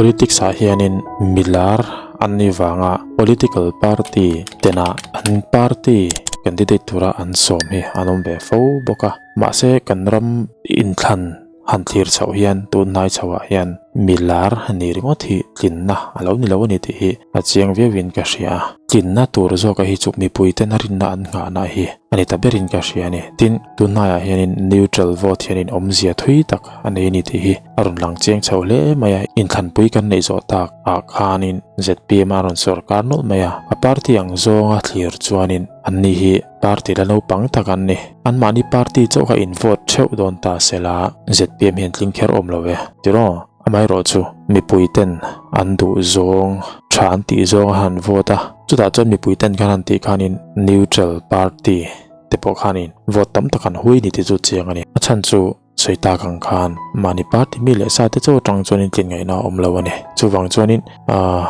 Politics ah hianin milar an nih vanga political party tena an party candidate tura an sawm hi an awm ve fo bawk a. Mahse kan ram inthlan han thlir chhoh hian tun hnai chhoah hian milar ni ringawt hi tlinna a lo ni lo a ni tih hi a chiang viauin ka hria a. Tlinna tur zawka hi chu mipui tena rinna an nghahna hi a ni ta berin ka hria a ni. Tin, tun hnaiah hianin neutral vote hianin awmzia thui tak a nei a ni tih hi a rawn lang chiang chho hle mai a. Inthlanpui kan neih zawh tak ah khanin zpm a rawn sawrkar nawlh mai a. A party ang zawnga thlir chuanin anni hi party la naupang tak an ni. Anmahni party chauh kha in vote theuh dawn ta se la zpm hian tling kher awm lo e tiraw? Amaherawh chu mipui ten an duh zawng tha an tih zawng a han vote a, chutah chuan mipui ten khan han tih khanin neutral party te pawh khanin vote tam tak an hui ni tih chu chiang a ni. A chhan chu sawi tak ang khan mahni party mi leh sa te chaw atang chuanin tlin ngaihna a awm lo a ni. Chuvang chuanin aah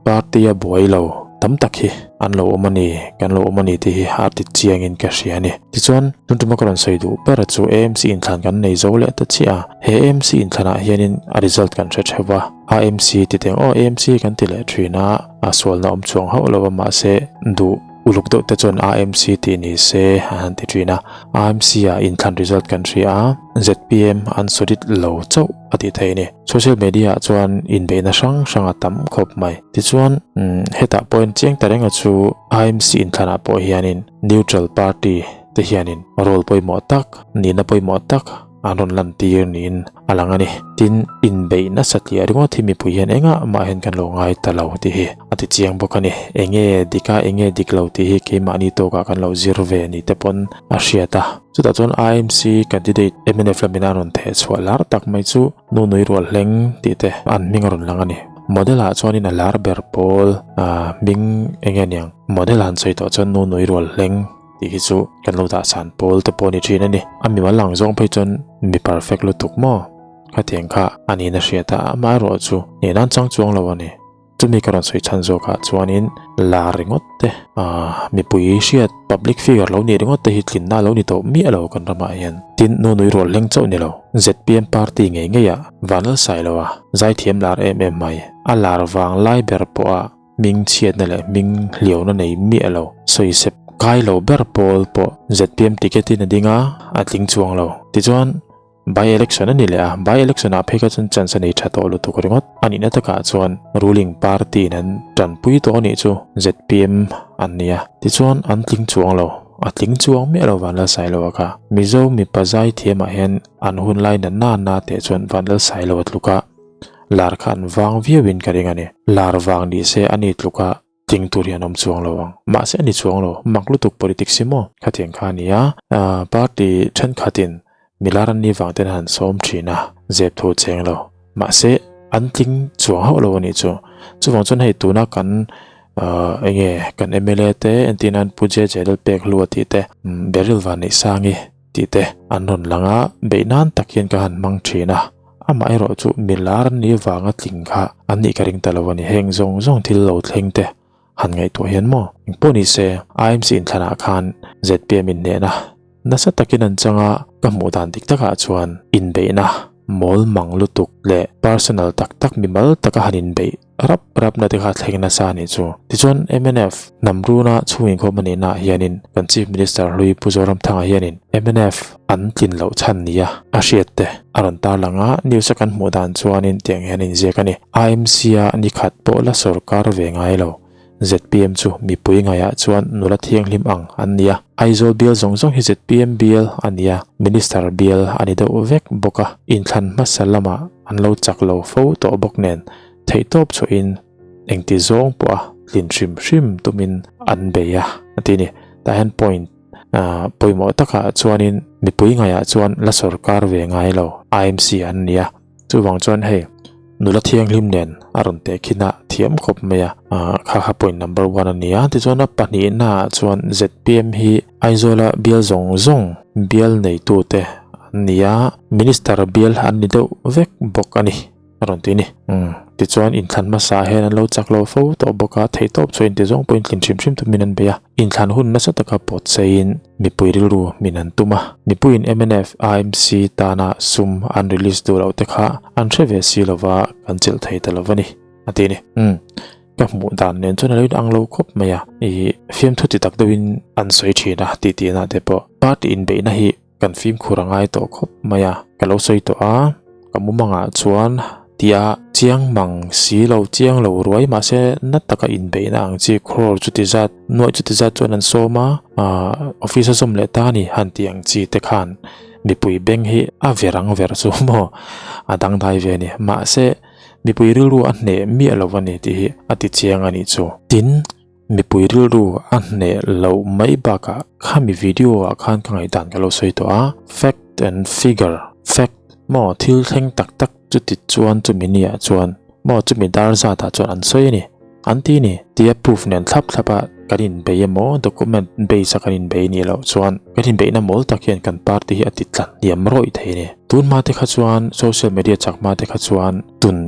party a buai lo tam tak hi an lo awm a ni, kan lo awm a ni tih hi a ti chiangin ka hria a ni. Tichuan tun tuma ka rawn sawi duh ber chu AMC inthlan kan nei zo leh ta chiah a, he AMC inthlanah hianin a result kan hre theuh va, AMC ti teng aw AMC kan ti leh thin a, a sualna awm chuang hauh lo a mahse duh Uluk deuh te chuan AMC tih ni se a han ti thin a, AMC ah inthlan result kan hria a, zpm an solid lo chauh a tih theih a ni. Social media ah chuan inbeihna hrang hrang a tam khawp mai. Tichuan hetah pawhin chiang ta renga chu AMC inthlanah pawh hianin neutral party te hianin role pawimawh tak, nihna pawimawh tak, an rawn lan tir niin a lang a ni. Tin, inbeih nasa tliah ringawt hi mipui hian engah mah hian kan lo ngai ta lo tih hi a ti chiang bawk a ni. Enge dik a, enge dik lo tih hi keimahni tawkah kan lo zir ve ni te pawn a hriat a. Chutah chuan IMC candidate mnf lamin a rawn theh chhuah lar tak mai chu Nu Nui Rual Hleng tih te an hming a rawn lang a ni. Model ah chuanin a lar ber pawl hming enge niang model han sawi tawh chuan Nu Nui Rual Hleng. Tih hi chu kan lo dah san pawl te pawh a ni thin a ni. A mimal ang zawng phei chuan mi perfect lutuk maw? Khatiang kha a niin a hriat a, amaherawh chu nih nan chang chuang lo a ni. Chumi ka rawn sawi chhan zawkah chuanin lar ringawt te, aah mipui hriat public figure lo nih ringawt te hi tlinna a lo ni tawh miah lo kan ramah hian. Tin, nu nui rual hleng chauh ni lo, zpm party ngei ngeiah Vanlalsai loa zaithiam lar em em mai, a lar vang lai ber pawha Hming chhiatna leh hming hliauna nei miah lo, sawisep kai lo ber pawl pawh zpm ticket in a ding a, a tling chuang lo. Tichuan, by election a ni leh a, by election ah phei kha chuan chance a nei tha tawh lutuk ringawt. A nihna takah chuan ruling party in an tanpui tawh a nih chu zpm an ni a. Tichuan, an tling chuang lo, a tling chuang miah lo Vanlalsailoa kha. Mizo mipa zaithiamah hian an hun lai na na na teh chuan Vanlalsailoa tluk a. Lar kha an vang viau in ka ring a ni. Lar vang ni se a ni tluk a tling tur hi an awm chuang lo ang. Mahse a ni chuang lo, mak lutuk politics hi maw? Khatiang kha a ni a, party thenkhat in milar an nih vang ten an han sawm thin a, zep thu cheng lo. Mahse an tling chuang hauh lo a nih chu. Chuvang chuan hei tuna kan enge kan mla te entir nan Pu JJ Lalpekhlua tih te, Beryl Vanneihsangi tih te an rawn lang a, beih nan tak hian ka han hmang thin a. Amaherawh chu milar ni vanga tling kha an nih ka ring ta lo a ni. Heng zawng zawng thil lo thleng te han ngaihtuah hian maw? Engpawh ni se, IMC inthlanah khan zpm inhnehna nasa takin an chang a, ka hmuh dan dik takah chuan inbeihna mawl mang lutuk leh personal tak tak mimal taka han inbeih Rap rap na te kha thleng nasa a nih chu. Tichuan mnf hnam runa chhung inkhawm a nihna ah hianin kan Chief Minister hlui Pu Zoramthanga hianin mnf an tlin loh chhan nia a hriat te a rawn tarlang a, news a kan hmuh dan chuanin tiang hian a inziak a ni. IMC a ni khat pawh la sawrkar ve ngai lo. Zpm chu mipui ngaiah chuan nula thianghlim ang an ni a. Aizawl bial zawng zawng hi zpm bial a ni a, Minister bial a ni deuh vek bawk a. Inthlan hmasa lamah an lo chak lo fo tawh bawk nen theihtawp chhuahin engti zawng pawha tlin hrim hrim tumin an bei a a ti a ni. Tah hian point pawimawh takah chuanin mipui ngaiah chuan la sawrkar ve ngai lo IMC an ni a. Chuvang chuan hei nula thianghlim nen a rawn teh khin a thiam khawp mai a, kha kha point number one a ni a. Tichuan a pahnihnaah chuan zpm hi Aizawla bial zawng zawng bial neitute an ni a, minister bial an ni deuh vek bawk a ni. a rawn ti a ni. Umm tichuan inthlan hmasa hian an lo chak lo fo tawh bawk a, theihtawp chu inti zawng pawhin tlin hrim hrim tumin an bei a, inthlan hun nasa taka pawt cheiin mipui rilru min an tum a, mipuiin mnf AMC tana sum an release duh loh te kha an hre ve si lova kan chelh thei ta lo va ni a ti a ni. Umm ka hmuh dan nen chuan a lo inang lo khawp mai a, ih fiamthu ti tak deuhin an sawi thin a tih tihna te pawh party inbeihna hi Kan fimkhur a ngai tawh khawp mai a, ka lo sawi tawh a, ka mumangah chuan tia chiang mang si lo chiang lo ruai mahse na taka inbeihna ang chi crore chuti zat nuaih chuti zat chuan an sawm a, aah office a zawm leh ta a ni han tih ang chi te khan mipui beng hi a ver ang ver chu maw a dangdai ve a ni mahse mipui rilru a hneh miah lo a ni tih hi a ti chiang a nih chu. Tin. Mipui rilru a hneh loh mai bakah khami video ah khan ka ngaihdan ka lo sawi tawh a, fact and figure, fact, maw thil thleng tak tak chuti chuan chumi ni ah chuan maw chumi dar zat ah chuan an sawi a ni, an ti a ni tia proof nen thlap thlap a kan inbei emaw document base a kan inbei nih loh chuan kan inbeihna mawl tak hian kan party hi a ti tla hniam rawih thei a ni. Tun hma te kha chuan social media chak hma te kha chuan tun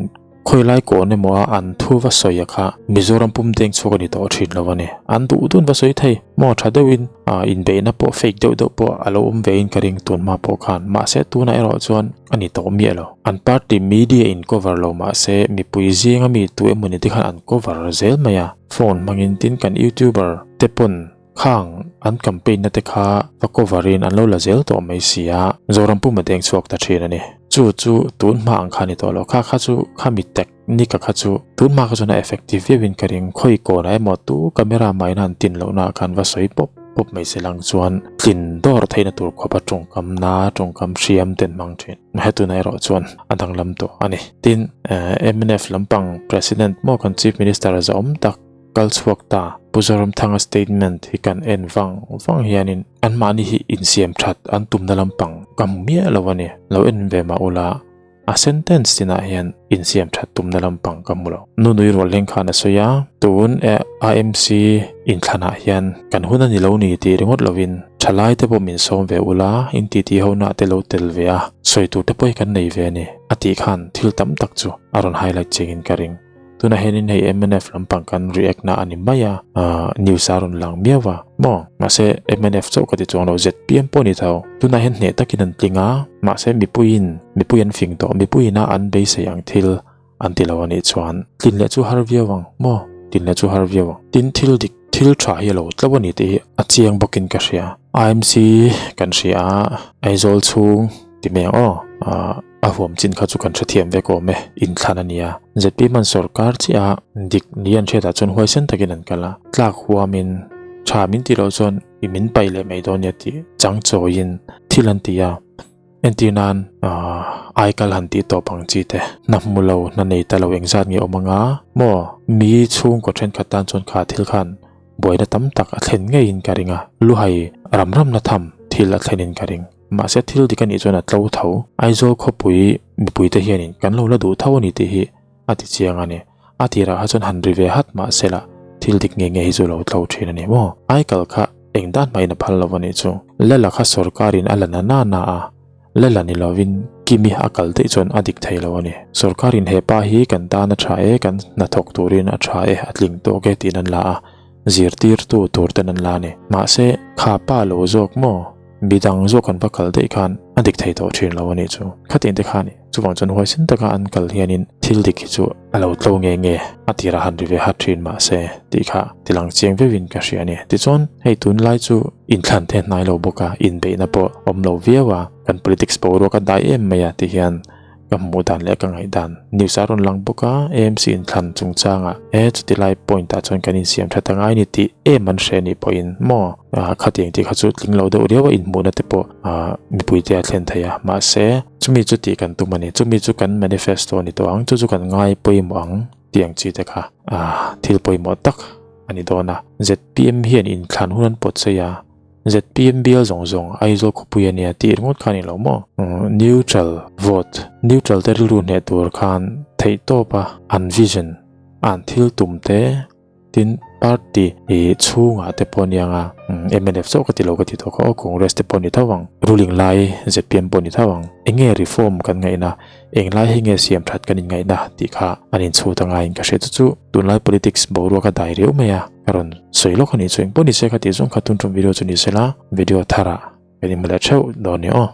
Khawilai kawn emaw a an thu va sawi a kha Mizoram pum deng chhuak a ni tawh thin lo a ni. An duh dun va sawi thei. Maw tha deuhin ah inbeihna pawh fake deuh deuh pawh a lo awm ve in ka ring tun hma pawh khan. Mahse tunah erawh chuan a ni tawh miah lo. An party media in cover lo mahse mipui zinga mi tu emaw ni te khan an cover zel mai a. Phone hmangin tin kan youtuber te pawn Khang an campaign na te kha va cover in an lo la zel tawh mai si a, Zoram pum a deng chhuak ta thin a ni. Chu chu tun hma ang kha ni tawh lo, kha kha chu khami technique a kha chu tun hma kha chuan a effective viau in ka ring, khawi kawn ah emaw tu camera mah in a han tin loh na ah khan va sawi pawp pawp mai se lang chuan tlin dawr theihna tur khawp a tawngkam na tawngkam hriam ten hmang thin. Hetuna erawh chuan a danglam tawh a ni. Tin, mnf lampang President maw kan Chief Minister zahawm tak, Kal chhuak ta, Pu Zoramthanga statement hi kan en vang vang hianin anmahni hi insiam that an tumna lampang ka hmu miah lo a ni. Lo en ve mah ula, a sentence tinah hian insiam that tumna lampang ka hmu lo. Nunui Rualhleng khan a sawi a, tun e AMC inthlanah hian kan hun a ni lo ni tih ringawt lovin thalai te pawh min sawm ve ula, in titi ho nah te lo tel ve a, sawi tur te pawh hi kan nei ve a ni, a tih khan thil tam tak chu a rawn highlight chengin ka ring. Tunah hianin hei mnf lampang kan react na a ni mai a, news a rawn lang miau a maw? Mahse mnf chauh ka ti chuang lo, zpm pawh a ni tho. Tunah hian hneh takin an tling a, mahse mipuiin, mipui an fing tawh, mipuiin a an beisei ang thil an ti lo a nih chuan tlin leh chu har viau ang maw? Tlin leh chu har viau ang. Tin thil dik, thil tha hi a lo tlo a ni tih hi a chiang bawkin ka hria. IMC kan hria a, Aizawl chhung ti mai ang aw, A huam chin kha chu kan hrethiam vek awm e, inthlan a nia. Zpm an sawrkar chiah a, dik ni an hriatah chuan huaisen takin an kal a, tlak huamin tha min tih loh chuan i min paih leh mai dawn nia tih chang chawiin thil an ti a. Entir nan ai kal han tih tawp ang chi te, hna hmu lo, hna nei ta lo engzat nge awm anga maw? Mi chhungkaw thenkhat tan chuan kha thil khan buaina tam tak a thlen ngeiin ka ring a, luhai ram ramna tham thil a thlenin ka ring. Mahse thil dik a nih chuan a tlo tho. Aizawl khawpui mipuite hianin kan lo la duh tho a ni tih hi a ti chiang a ni. A tirah kha chuan han ri ve hat mahse lah thil dik nge nge hi chu lo tlo thin a ni maw? Aikal kha eng dan hmain a phal lo a nih chu. Lela kha sawrkarin a la na na na a, Lela ni lovin Kimi a kal daih chuan a dik thei lo a ni. Sawrkarin he pa hi kan tan a tha e, kan hnathawk turin a tha e, a tling tawk e tiin an la a, zirtirtu tur ten an la a ni. Mahse kha pa lo zawk maw? Midang zawk an va kal daih khan a dik thei tawh thin lo a nih chu. Khatin te khan chuvang chuan huaisen taka an kal hianin thil dik hi chu a lo tlo nge nge a tirah han ri ve hat thin mahse tih kha tilang chiang viauin ka hria a ni. Tichuan hei tunlai chu inthlan te hnai lo bawk a, inbeihna pawh awm lo viau a, kan politics boruak a dai em mai a ti hian Ka hmuh dan leh ka ngaih dan news a rawn lang bawk a, AMC inthlan chungchangah e chuti lai point ah chuan kan insiam tha ta ngai ni tih em an hre anih pawhin maw khatiang tih kha chu tling lo deuh riau a inhmuhna te pawh mipui te a thlen thei a, mahse chumi chu tih kan tum a ni, chumi chu kan manifesto a ni tawh ang, chu chu kan ngai pawimawh ang tih ang chi te kha thil pawimawh tak a ni dawn a, zpm hian inthlan hun an pawt chei a. Zpm bial zawng zawng Aizawl khawpui a nia tih ringawt kha a ni lo maw? Neutral vote, neutral te rilru hneh tur khan theih tawp a an vision, an thil tum te tin party chhungah te pawh a nia nga. Mnf chauh ka ti lo ka ti tawh kha aw, Congress te pawh ni tho ang, ruling lai zpm pawh ni tho ang, eng nge reform kan ngaihna, eng lai hi nge siam that kan inngaihna tih kha an inchhut a ngaiin ka hria chu chu tunlai politics boruak a dai riau mai a, ka rawn sawi lawk a nih chu engpawh ni se kha tih zawng kha tun tum video chu ni sela video tharah kan inhmu leh theuh dawn ni aw.